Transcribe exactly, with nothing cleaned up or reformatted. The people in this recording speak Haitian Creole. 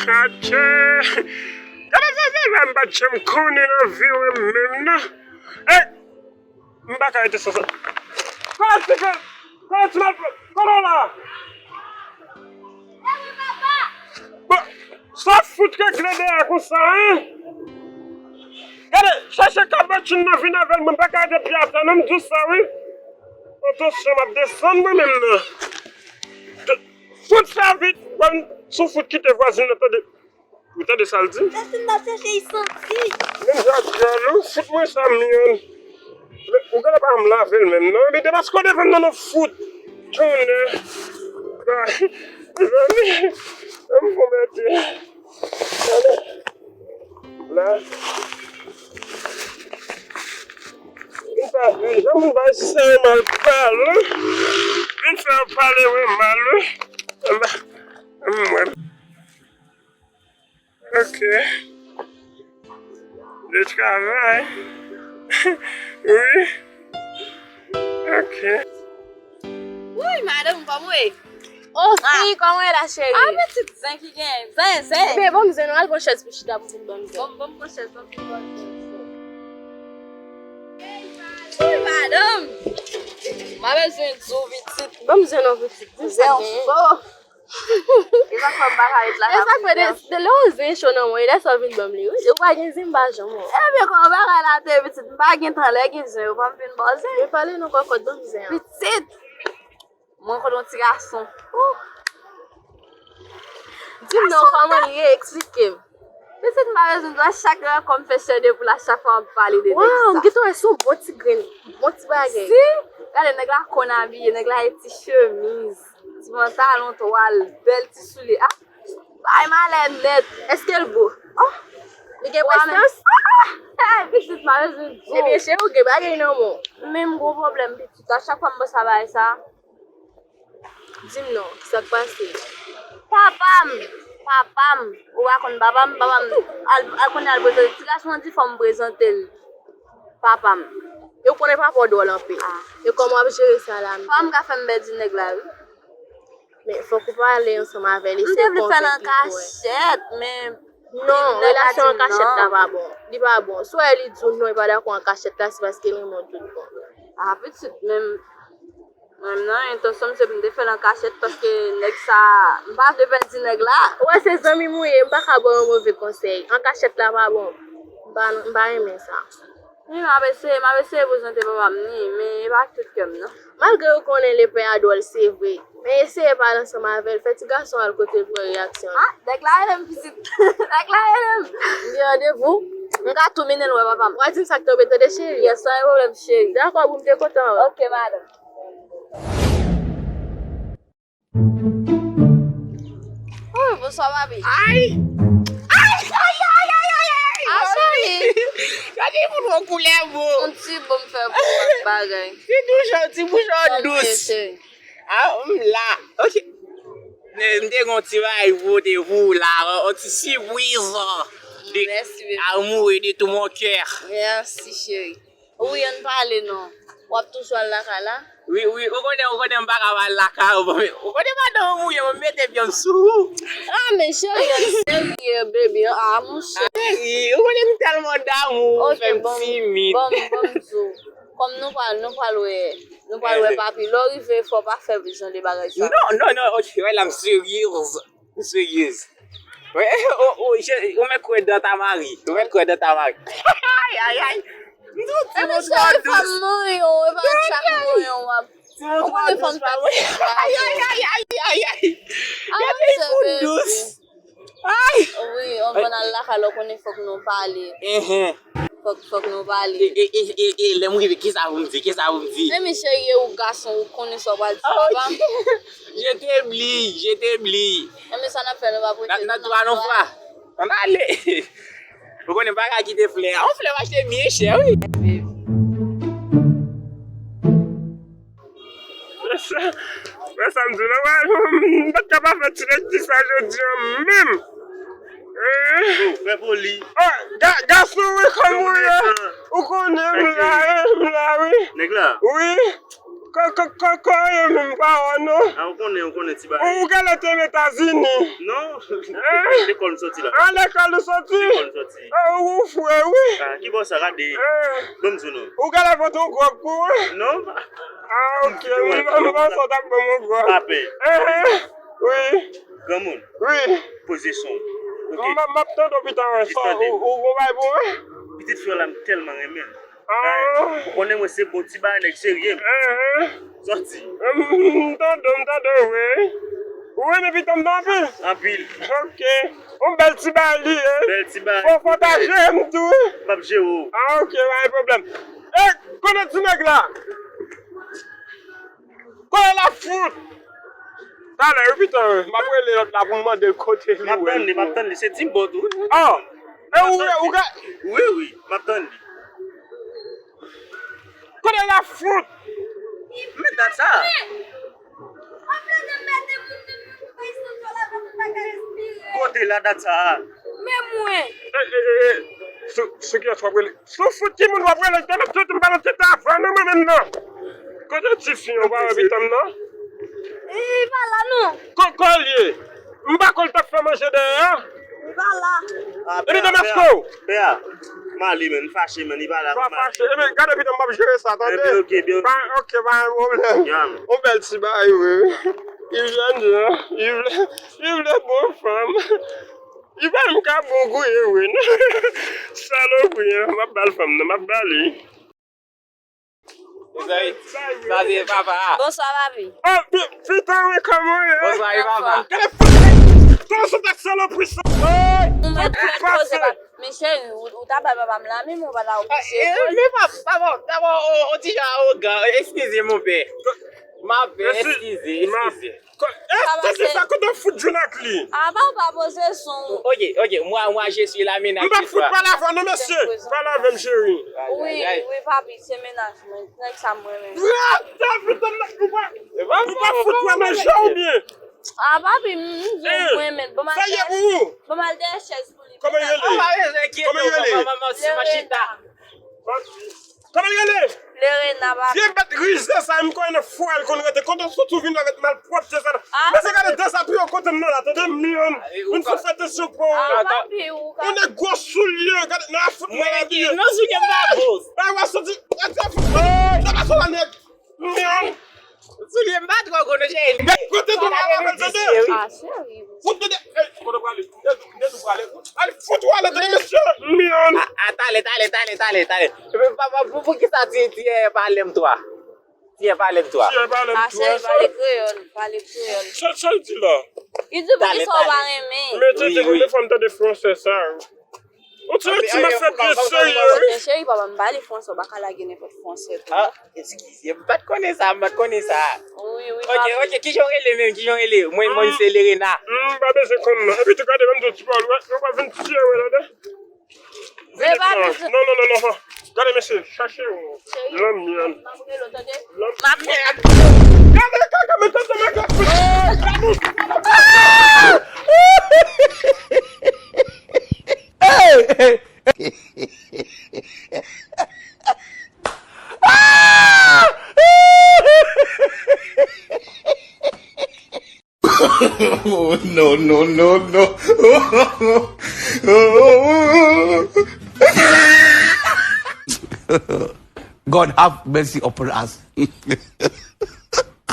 Atchè! Gade sa, sa, sa, m pa t janm konnen nan vi w menm, non. Ey! M pa ka rete san sa. Kòrèk, kòrèk, ti mal, kote w la? Bon, sa fout regle dèyè konsa, en? Gade, chache kabachin nan vin avè l, mwen pa ka rete pi atè, non, m di w sa, wi. Atansyon, m ap desann mwen menm nan. Fout sa vit, bon, sou fout kite vwazin nan tande. Ou tande sa l di? Jason ap chèche, li santi. Menm jan ak djòl ou, fout mwen sa m ye. Men, ou genlè pa janm lave l menm, non? Ebyen, depaske w devan m nan, non, fout. Tonnè. Bay. Mezanmi, ann fè yon mèt. Tande. La. Vin pa, vin, jan moun bay si se mal pale. Vin fè yo pale, wi, mal, wi. Anba. Ann mwen. Ok. De travay. Wi. Ok. Wi, madanm, kòman w ye? Oh, fi, kòman w ye la, cheri? Ah, pitit zen ki gen. Zen, zen. Bebe, ban m zen, non, al pran chèz pou chita pou vin ban m zen. Ban m, ban m pran chèz, ban m vin ban m zen. Wi, madanm. M pa bezwen di w, pitit. Ban m zen, non, pitit. Di m sa k genyen. E sa k fè m pa ka ret la. E sa k fè de, de lè w zen cho nan mwen, e lè sa w vin ban m li, wi. Ou pa gen zen, m pa janm wè w. Ebyen, kòman bagay la te ye, pitit? M pa gen tan, lè gen zen, yo ban m vin ba w zen. Men pale non, kòkòt, ban m zen an. Pitit! Mwen konn yon ti gason. Ouh! Di m non, kòman l ye? Eksplike m. Pitit, m pa bezwen di w, chak rankont m fè chè de poul, a chak fwa m ap pale de nèg sa. Waw, m gentan wè se yon bon ti grenn, bon ti bagay. Si, gade, nèg la konn abiye, nèg la gen ti chemiz, ti pantalon twal, bèl ti soulye. Ah, bay malè nèt. Èske l bo? Oh, li gen prestans? Ah, ah, ah, pitit, m pa bezwen di w. Ebyen, cheri, ou gen bagay nan men w. Men m gwo pwoblèm, pitit. A chak fwa m panse a bagay sa, di m non, sa k pase? Papa m, papa m, ou pa konn papa m, papa m, al, al konnen al prezante. Ti gason an di fò m prezante l. Papa m. E ou konnen papa w dwòl anpil. Ah. E kòman w ap jere sa la menm? Papa m ka fè m pèdi nèg la, wi. Men fòk ou pale ansanm avè l, e se konsèy ki pou wè. M te vle fè l an kachèt, men non, relasyon an kachèt la pa bon. Li pa bon. Si w wè li di w non, li pa dakò an kachèt la, se paske l renmen w tout bon. Ah, pitit, men Mwen menm nan, entansyon m se pou m te fè l an kachèt paske nèg sa, m pa vle pèdi nèg la. Ou wè se zanmi m ou ye, m pa ka ba w yon move konsèy. An kachèt la pa bon. M pa, m pa renmen sa. Wi, m ap eseye, m ap eseye prezante papa m ni, men e pa ak tout kè m non. Malgre ou konnen lepè a dwòl, se vre. Men eseye pale ansanm avè l, fè ti gason al kote l pou wè reyaksyon l. Ah, nèg la rele m pitit. Nèg la rele m. M gen randevou. M ka tou mennen l wè papa m. W a di m sa k tonbe, tande cheri. Yes, pa gen pwoblèm, cheri. Dakò, boo, m te kontan wè w. Ok, madanm. Wi, bonswa, papi. Ay! Ay, ay, ay, ay, ay, ay! Ah, cheri! Gade moun yon koulè, boo! Yon ti bon m fè pou ou ak bagay. Ti bouchon, ti bouchon dous. Ah, m la. Ok. Ne, m te gen yon ti bagay pou pote pou ou la, yon ti sipriz de amour et de tout mon cœur. Mèsi, cheri. Wi, ann pale non. W ap toujou al lakay la? Wi, wi, ou konnen, ou konnen m pa ka pa al lakay ou, bon, ou konnen madanm ou ye, mwen mete pye m sou ou. Ah, men cheri, ann serye, baby, ah, monchè. Cheri, ou konnen m tèlman damou, ou fè m timid. Bon, bon, bon, bon, bon, bon. Kòm nou pral, nou pral wè, nou pral wè papi. Lè w rive, fò w pa fè jan de bagay sa. Non, non, non, ok, wè la, m seryez. M seryez. Wè, o, o, je, ou mèt kwè dan ta mari. Ou mèt kwè dan ta mari. Ay, ay, ay. M di w, ti moun twò dous. Ti moun twò dous, pa mwen. Ou konnen fanm fè ti bagay. Ay, ay, ay, ay, ay, ay. Gade, li fout dous. Ay! Wi, anvan n al lakay la, ou konnen fòk nou pale. Enhen. Fòk, fòk nou pale. E, e, e, e, e, lè m rive, kisa pou m di? Kisa pou m di? Men, men cheri, e ou gason, ou konnen sa w pral di papa m. Je t'oublie, je t'oublie. Men, men sa n ap fè, nou p ap rete nan twa non fwa. Ann ale. Ou konnen pa ka kite flè a. Yon flè w achte byen chè, wi. Wè sa, wè sa m di w la, wè, m pa t ka pa fè ti nèg ki sa jodi a menm. Hein? Oh, fè poli. Oh, ga-, gason, wi, kòman w ye? Ou konnen m la, wi, m la, wi. Nèg la? Wi. Ko, ko, ko, ko, e menm pa wè non. A, ou konnen, ou konnen ti bagay. Ou genlè te Etazini. Non, lekòl m soti la. A, lekòl ou soti? Lekòl m soti. A, ou fre, wi. A, ki bò sa, gade. Bon, m di w non. Ou genlè pote yon gwòg pou mwen? Non. A, ok, m panse w t ap ban m yon gwòg. Pa pè. Wi. Granmoun. Wi. Pozisyon. Ok. M ap, m ap tande w pita, wi. Ou, ou, ou bay pou mwen? Pitit fi an la, m tèlman renmen l. Ou konnen mwen se bon ti bagay, nèg serye m. Sòti. M tande w, m tande w, wi. Ou renmen pitit m nan anpil? Anpil. Ok. Yon bèl ti bagay li ye. Bèl ti bagay. Fò, fò ta jere m tou. M ap jere w. A, ok, pa gen pwoblèm. E, kote ti nèg la? Kote l ap fout? Talè, wi, pita, m ap rele lòt la pou m mande l kote li. M ap tann li, m ap tann li. Se Timbòt, wi. Oh! E ou, ou ka. Wi, wi, m ap tann li. Kote l ap fout? Men dat sa. Kote la dat sa? Men mwen. E, e, e, e. Sou, sou ki w ap rele? Sou fout ki moun w ap rele? Tande tout m pa nan tèt avan nan mwen menm nan. Kote tifi an, w pa wè pitit m nan? Li pa la non. Ko, ko l ye? M pa kwè l t ap fè manje dèyè a. Li pa la. Epi demaske w. Pè a, m ale, men, m fache, men, li pa la. Pa fache. Epi gade pitit m, m ap jere sa, tande? Ebyen, ok, byen, ok. Pa, ok, pa gen pwoblèm. Yon bèl ti bagay, wi. Li jèn jan, li vle, li vle bon fanm. Li pa menm ka bon gouye, wi, non. Salopri, an, m ap ba l fanm nan, m ap ba li. Mezanmi, sa se papa a. Bonswa, papi. Oh, pi-, pita, wi, kòman w ye? Bonswa, wi, papa. Gade fout, tande sou tèt salopri sa. Ou mèt, ou mèt poze, papi. Men cheri, ou, ou ta bay papa m la, men ou pa la oblije. Men papa, papa, papa, on, on ti jan awogan. Eskize, mon pè. Ma belle, eskize, eskize. Ko-, eh, tande sa, kote w fout jwenn ak li? A, papa, poze son. Ok, ok, moi, moi, je suis la ménage. M pa fout pale avè w non, mesye. Pale avè m, cheri. Wi, wi, papi, se mennaj mwen. Nèg sa m renmen. Bravo, David, ou pa, ou pa fout wè nan je w byen? A, papi, m, m di w mwen, men bon, m al dèyè chèz pou li. Kòman l rele? Kòman l rele? Kòman l rele? Vye bèt rize sa, m konnen nan fwa l konn rete. Kontan sou tou vin avèk malpwòpte sa. Men se gade dezapiye w kote m nan la, tande m yon. Vin fout fè tansyon pran w. Yon nèg gwo soulye, gade nan fout mwen abiye. Non, soulye m pa gwo. Bay w a soti, gade sa fout. Sa pa sou la nèg. Myon. Soulye m pa twò gwo non, cheri. Nèg kote tou la, la, tande. Fout de, de, kote w prale? Kote w prale? Al fout ou ale, tande, mesye. Myon. A, a, talè, talè, talè, talè, talè. Epi, papa, pou, pou ki sa ti, ti, eh, pale m twa? Ti, eh, pale m twa. Ti, eh, pale m twa. A, cheri, pale kreyòl, pale kreyòl. Sa, sa l di la? Li di pou ki sa w pa renmen. Men tete, konbyen fwa m tande fransè sa? Ou ti, ti m ap fè byen serye, wi. Men cheri, papa, m pale fransè, ou pa ka lage nenpòt fransè tou. A, eskize, m pa t konnen sa, m pa t konnen sa. Wi, wi, papi. Ok, ok, kijan w rele menm, kijan w rele? Mwen, mwen, se Lerena. M pa bezwen konn non. Epi tou gade, ban m di w ti pawòl, wè, ou pa vin tiye mwen, tande? Vin non, non, non, non. Gade, mesye, chache yon lanmyann. M ap rele w, tande? M ap rele w. Gade, gade, gade, men tande, men gade. Hey! Oh, no, no, no, no. God have mercy upon us.